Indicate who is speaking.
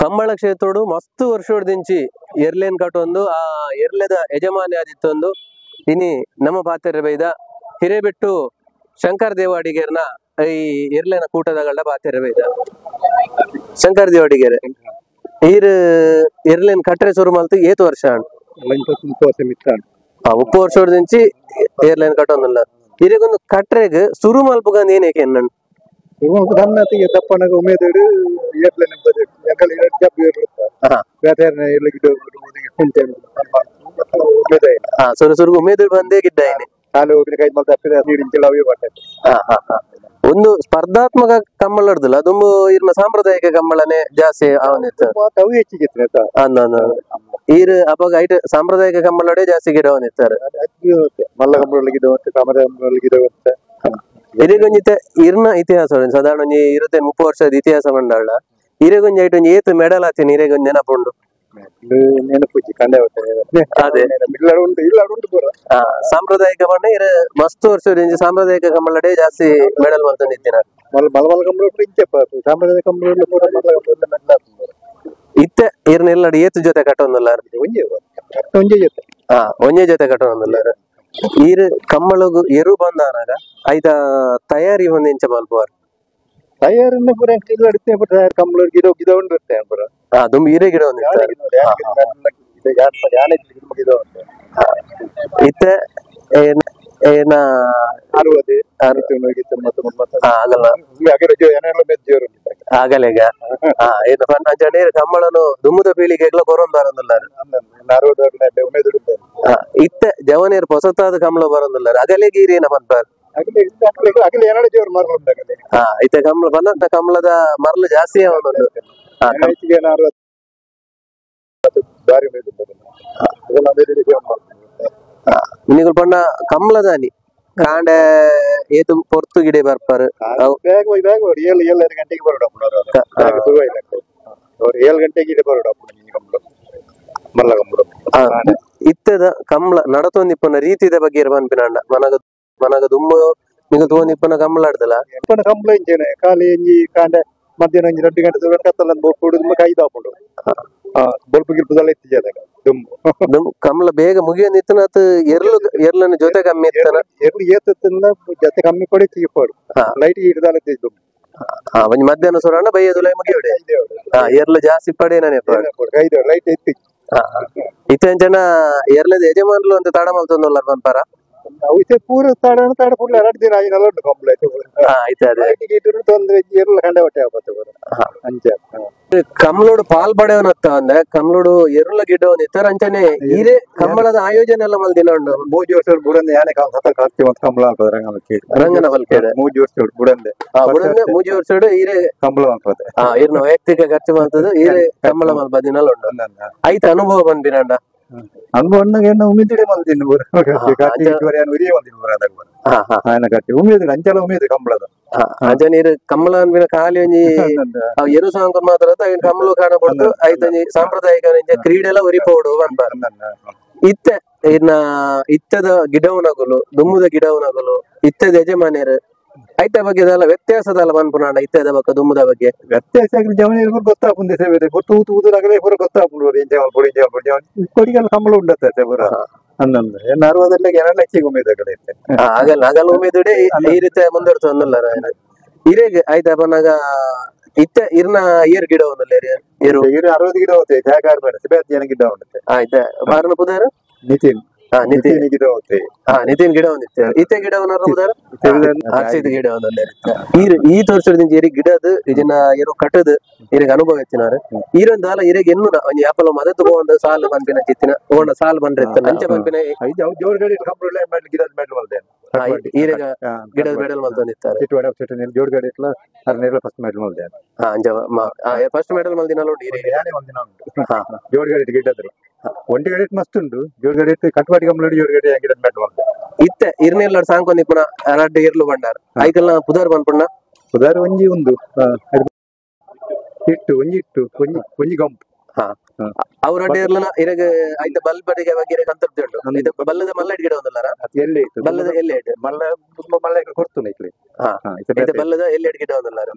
Speaker 1: Kambala ಕ್ಷೇತ್ರೋಡು ಮಸ್ತ್ ವರ್ಷೋಡ್ದಿಂಚಿ ಎರ್ಲೇನ್ ಕಟ್ಟೊಂದು ಆ ಎರ್ಲೆದ ಯಜಮಾನಿ ಆದಿತ್ತೊಂದು ಇನಿ ನಮ್ಮ ಪಾತೆರೆ ಬೈದ ಹಿರೇಬೆಟ್ಟು ಶಂಕರ್ ದೇವಾಡಿಗೆರ್ನ ಈ ಎರ್ಲೆನ ಕೂಟದಗಳ ಪಾತೆರೆ ಬೈದ. ಶಂಕರ್ ದೇವಾಡಿಗೆರೆ ಈರ್ ಎರ್ಲೇನ್ ಕಟ್ಟರೆ ಶುರು ಮಲ್ತು ಏತು ವರ್ಷ ಮುಪ್ಪು ವರ್ಷೋಡ್ದಿಂಚಿ ಏರ್ಲೈನ್ ಕಟ್ಟೊಂದಿಲ್ಲ. ಇರೆಗೊಂದು ಕಟ್ರೆಗ್ ಸುರು ಮಲ್ಪುಗಂದ್ ಏನಕ್ಕೆ ಎನ್ನಂಡು
Speaker 2: ದಪ್ಪನಾಗ ಉಮೇದೇಡು ಏರ್ಲೈನ್
Speaker 1: ಸುರು ಸುರುಗು ಉಮೇದು ಬಂದೇ ಗಿಡ್ಡಾಯಿನಿ ಒಂದು ಸ್ಪರ್ಧಾತ್ಮಕ ಕಂಬಳ ಹಿಡ್ದಿಲ್ಲ ಅದೊಂದು ಇರ್ನ ಸಾಂಪ್ರದಾಯಿಕ ಕಂಬಳನೆ ಜಾಸ್ತಿ ಅವನಿತ್ತು. ಈರ್ ಅವಾಗ ಐಟ್ ಸಾಂಪ್ರದಾಯಿಕ ಕಂಬಳಡೆ ಜಾಸ್ತಿ ಗಿಡ ಅವನಿತ್ತಾರೆ.
Speaker 2: ಮಲ್ಲ ಕಂಬಳ ಗಿಡ ಸಾಂಪ್ರದಾಯಿಕ ಗಿಡ.
Speaker 1: ಇರೆಗೊಂಜಿತ ಇರ್ನ ಇತಿಹಾಸ ಸಾಧಾರಣ ಒಂಜಿ 25 ವರ್ಷದ ಇತಿಹಾಸ ಮಂಡಳ ಇರೆಗೊಂಜಿ ಐಟ್ ಒಂಜಿ ಏತ್ ಮೆಡಲ್ ಆತೀನಿ ಇರೆಗೊಂಜಿ ನೆನಪುಂಡು. ಸಾಂಪ್ರದಾಯಿಕ ಬಣ್ಣ ಇರ ಮಸ್ತ್ ವರ್ಷ ಸಾಂಪ್ರದಾಯಿಕ ಕಂಬಳಡೆ ಜಾಸ್ತಿ ಮೆಡಲ್ ಮಂತೊಂದಿತ್ತಿನ. ಇತ್ತೆ ಇರ್ನೆಲ್ಲಡಿ ಏತ್ ಜೊತೆ ಕಟ್ಟೊಂದುಲ್ಲ ಒಂಜೆ ಜೊತೆ ಕಟ್ಟೊಂದುಲ್ಲ. ಈರ್ ಕಮ್ಮಳಗು ಎರು ಬಂದಾನಾಗ ಐತ ತಯಾರಿ ಹೊಂದಿ ಇಂಚ ಮಲ್ಪುವಾರ್
Speaker 2: ತಯಾರಿನ ಪೂರ ಕಮ್ಮಳ ಗಿಡ ಗಿಡ ಉಂಡು ಪೂರ
Speaker 1: ದುಂಬು ಈರೇ ಗಿಡ ಒಂದು ಇತ್ತೆ ಏನ ಆಗಲ್ಲ ಈಗ ಏನು ಕಮ್ಮಳನು ದುಮ್ಮದ ಪೀಳಿಗೆಗ್ಲ ಬರೋನ್ ಬರೋದಿಲ್ಲ. ಇತ್ತೆ ಜವನೇರ್ ಹೊಸತಾದ ಕಮ್ಮಳ ಬರೋದಿಲ್ಲ. ಅಗಲೇ ಗೀರೇನ ಪನ್ಪಾರ್ ಇತ್ತೆ ಕಮ್ಮಳ ಬಂದಂತ ಕಮ್ಮಳದ ಮರಳು ಜಾಸ್ತಿ ಉಂಟು. ನಿಗಳು ಪಂಡ ಕಮ್ಮಳದಾನಿ ಕಾಂಡೆ ಏತು ಪೊರ್ತು ಗಿಡ ಬರ್ಪಾರು
Speaker 2: ಗಂಟೆಗೆ ಬರೋಡ 7 ಗಂಟೆಗೆ ಬರೋಡ ಮಲ್ಲ ಕಂಬಳ.
Speaker 1: ಇತ್ತದ ಕಮ್ಮಳ ನಡತೊಂದಿಪ್ಪನ ರೀತಿದ ಬಗ್ಗೆ ಪನ್ಪಿನಂಡ ಮನಗ ಮನಗ ದುಮ್ಮು ನಿಗ ತೋಂದಿಪ್ಪನ ಕಮ್ಮಳ ಆಡ್ದಲ್ಲ
Speaker 2: ಕಮ್ಮಳ ಇಂಚೇನೆ ಖಾಲಿ ಇಂಜಿ ಕಾಂಡೆ ಮಧ್ಯಾಹ್ನ ಒಂಜಿ 2 ಗಂಟೆ ಕತ್ತಲ ಬೋಟ್ ಕೈದಾಪುಂಡು ಬೊಲ್ಪು ಗಿಲ್ಪುದಲ್ಲ ಇತ್ತಿಜಾದಾಗ ದುಮ್ಮು
Speaker 1: ಕಮ್ಮಳ ಬೇಗ ಮುಗಿಯೊಂದಿತ್ತನ ಅತ್ ಎರ್ಲು ಎರ್ಲನ ಜೊತೆ ಕಮ್ಮಿ ಇತ್ತನ
Speaker 2: ಎರ್ಲು ಏತತ್ತಿನ ಜೊತೆ ಕಮ್ಮಿ ಕೊಡಿ ತೀಪೋಡು ಲೈಟ್ ಇಡ್ದಾಲ ದುಮ್ಮು.
Speaker 1: ಒಂಜಿ ಮಧ್ಯಾಹ್ನ ಸುರಣ್ಣ ಬೈಯದುಲೈ ಮುಗಿಯೋಡೆ ಎರ್ಲು ಜಾಸ್ತಿ ಪಡೇನೇ
Speaker 2: ಲೈಟ್ ಇತ್ತಿ
Speaker 1: ಇತ್ತೆಂಚನ ಎರ್ಲದ ಯಜಮಾನ್ಲು ಅಂತ ತಡ ಮಲ್ತೊಂದುಲ್ಲ ಪನ್ಪಾರ
Speaker 2: ಅವಿತೆ ಪೂರ ತಡ ತಡ ಫುಲ್ 2 ದಿನ ಆಯಿನಲ್ಲ ಉಂಟು ಕಂಬಳ ತೊಂದ್ರೆ ಎರ್ಲು ಕಂಡ ಹೊಟ್ಟೆ ಆಪತ್ತು ಅಂಚ.
Speaker 1: ಕಮ್ಮಲೋಡು ಪಾಲ್ ಪಡೆಯವನತ್ತ ಅಂದೆ ಕಮ್ಮಲೋಡು ಎರುಳ ಗಿಡವನ್ ಇತ್ತರ ಅಂಚನೆ ಈರೇ ಕಮ್ಮಳದ ಆಯೋಜನೆ ಎಲ್ಲ ಮಲ್ದಿನ ಉಂಡು.
Speaker 2: 3 ವರ್ಷ ಬುಡಂದೆ ಯಾನೆ ಸತ ಕಾಕ್ತಿ ಮತ್ತು ಕಂಬಳ ಅನ್ಪದ ರಂಗನ
Speaker 1: ರಂಗನ ಬಲ್ಕೇಡೆ
Speaker 2: 3 ವರ್ಷ ಬುಡಂದೆ
Speaker 1: ಬುಡಂದೆ 3 ವರ್ಷ ಈರೇ
Speaker 2: ಕಂಬಳ ಅನ್ಪದೆ
Speaker 1: ಈರ್ನ ವೈಯಕ್ತಿಕ ಖರ್ಚು ಮಾಡ್ತದೆ ಈರೇ ಕಂಬಳ ಮಲ್ಪ ದಿನಲ್ಲ ಉಂಟು. ಐತ ಅನುಭವ ಬಂದಿನಂಡ
Speaker 2: ಅನುಭವ ಉಮೇದಿಡೆ ಮಲ್ದಿನ ಉಮೇದಿಡ ಅಂಚಲ ಉಮೇದು ಕಂಬಳದ
Speaker 1: ಅಂಚನೆ ಇರು ಕಮ್ಮಳ ಅನ್ಬಿನ ಖಾಲಿ ಒಂಜಿ ಎರು ಸಾಂಗ್ ಮಾತ್ರ ಕಮ್ಮಳು ಕಾಣಕೊಡ್ತು ಐತೊಂಜಿ ಸಾಂಪ್ರದಾಯಿಕ ಕ್ರೀಡೆ ಎಲ್ಲ ಒರಿಪೋಡು ಪನ್ಪಾರ್. ಇತ್ತೆ ಇನ್ನ ಇತ್ತದ ಗಿಡವನಗುಲು ದುಮ್ಮುದ ಗಿಡವನಗುಲು ಇತ್ತದ ಯಜಮಾನ್ಯರು ಐತ ಬಗ್ಗೆ ಅದಲ್ಲ ವ್ಯತ್ಯಾಸದಲ್ಲ ಪನ್ಪುನಾಂಡ ಇತ್ತದ ಬಕ್ಕ ದುಮ್ಮುದ ಬಗ್ಗೆ
Speaker 2: ವ್ಯತ್ಯಾಸ ಜವನಿಯರು ಗೊತ್ತಾಪುಂದೆ ಸೇವೆ ಗೊತ್ತು ಊದು ಪೂರ ಗೊತ್ತಾಪುಂಡು ಇಂಚ ಮಲ್ಪೊಡು ಇಂಚ ಮಲ್ಪೊಡು ಕೊಡಿಗೆಲ್ಲ ಕಂಬಳ ಉಂಡತ್ತೆ ಪೂರ ಅನ್ನಂದ್ರೆ ಅರವದಲ್ಲ ಎರಡ್ ಲಕ್ಷ ಉಮೇದ ಕಡೆ
Speaker 1: ಆಗಲ್ಲ ಆಗಲ್ಲ ಉಮೇದುಡೆ ಈ ರೀತಿ ಮುಂದುವರ್ತು ಹಿರೇಗ್ ಆಯ್ತಾ ಪನ್ನಾಗ ಇತ್ತ ಇರ್ನ ಏರ್ ಗಿಡ ಒಂದಲ್ಲ ಏರು
Speaker 2: 60 ಗಿಡ ಹೋತೆ ಜಾಗಾರ್ ಬೇಡ ಬೇರೆ ಜನ ಗಿಡ ಉಂಟು
Speaker 1: ಆಯ್ತಾ ಬಾರನ ಪುದಾರ
Speaker 2: ನಿತಿನ್
Speaker 1: ನಿತಿನ್
Speaker 2: ಗಿಡ ಹೋತೆ
Speaker 1: ನಿತಿನ್ ಗಿಡ ಒಂದಿತ್ತು ಇತ್ತೆ ಗಿಡ ಪುದಾರ ಹರ್ಷಿತ್ ಗಿಡ ಒಂದಲ್ಲ ಈ ತೋರ್ಸಿದ ಏರಿ ಗಿಡದ ಇದನ್ನ ಏರೋ ಕಟ್ಟದ ಇರಗ್ ಅನುಭವ ಎತ್ತಿನಾರ ಈರೊಂದು ಇರಗ್ ಎನ್ನು ಒಂಜಿ ಯಾಪಲ ಮದತ್ ಪೋವಂದ ಸಾಲು ಪನ್ಪಿನ ಚಿತ್ತಿನ ಓಣ ಸಾಲು ಬಂದ್ರೆ ಅಂಚ ಪನ್ಪಿನ
Speaker 2: ಜೋರ್ಗಡಿ ಗಿಡದ ಮೆಡಲ್ ಮಲ್ದೆ
Speaker 1: ಈರೆಗ ಗಿಡದ ಮೆಡಲ್ ಮಲ್ತೊಂದಿತ್ತಾರೆ
Speaker 2: ಜೋರ್ಗಡಿ ಫಸ್ಟ್ ಮೆಡಲ್ ಮಲ್ದೆ
Speaker 1: ಅಂಚ ಫಸ್ಟ್ ಮೆಡಲ್ ಮಲ್ದಿನ ಉಂಟು ಈರೆಗೆ
Speaker 2: ಯಾನೆ ಮಲ್ದಿನ ಉಂಟು ಜೋರ್ಗಡಿ ಗಿಡದ್ರ ಒಂಟಿ ಗಡಿ ಮಸ್ತ್ ಉಂಟು ಜೋರ್ಗಡಿ ಕಟ್ಪಾಡಿ ಕಂಬಳಿ ಜೋರ್ಗಡಿ ಗಿಡದ ಮೆಡಲ್ ಮಲ್ದೆ
Speaker 1: ಇತ್ತೆ ಇರ್ನೆಲ್ಲ ಸಾಂಕೊಂದಿಪ್ಪುನ ರಡ್ಡ್ ಇರ್ಲು ಬಂಡಾರ ಐಕಲ್ನ ಪುದಾರ್ ಪನ್ಪುಣ್ಣ
Speaker 2: ಪುದಾರ್ ಒಂಜಿ ಉಂದು ಇಟ್ಟು ಒಂಜಿ ಇಟ್ಟು ಒಂಜಿ ಒಂಜಿ ಗಂಪು
Speaker 1: ಅವು ರಡ್ಡ್ ಇರ್ಲನ ಇರಗ ಐತ ಬಲ್ ಬಡಿಗೆ ಬಗ್ಗೆ ಇರಗ ಅಂತರ್ತಿ ಉಂಟು ಐತ ಬಲ್ಲದ ಮಲ್ಲಡ್ ಗಿಡ ಒಂದಲ್ಲಾರ
Speaker 2: ಎಲ್ಲಿ ಇಟ್ಟು
Speaker 1: ಬಲ್ಲದ ಎಲ್ಲಿ ಇಟ್ಟು
Speaker 2: ಮಲ್ಲ ಮಲ್ಲ ಕೊಡ್ತು ಇಟ್ಲಿ
Speaker 1: ಐತ ಬಲ್ಲದ ಎಲ್ಲಿ ಗಿಡ ಒಂದಲ್ಲಾರ